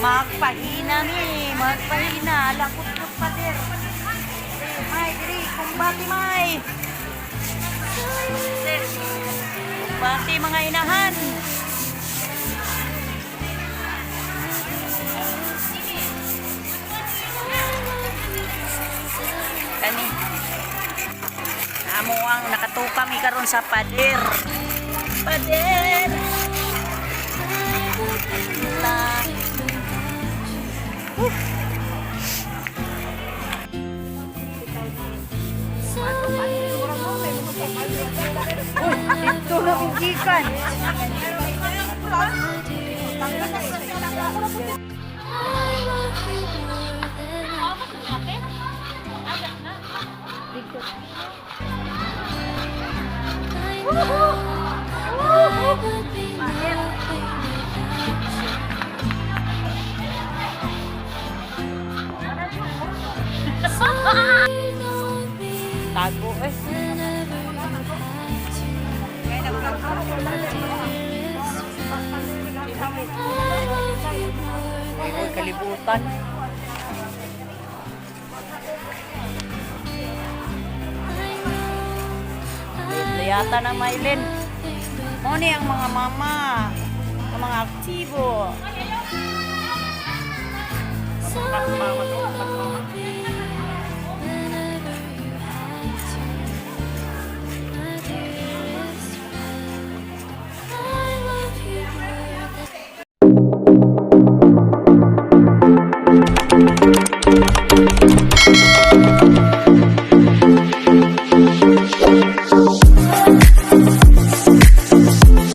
Magpahina ni, magpahina. Lakot-kot pader. May, diri, kumbati may. Kumbati mga inahan. Kani. Amo ang nakatuka mi karon sa pader. Pader. La. Uy, dito na ang gikan. Tago eh. Uy, kalibutan. Layata ng Mylene. Mo ni ang mga mama, ang mga aktibo.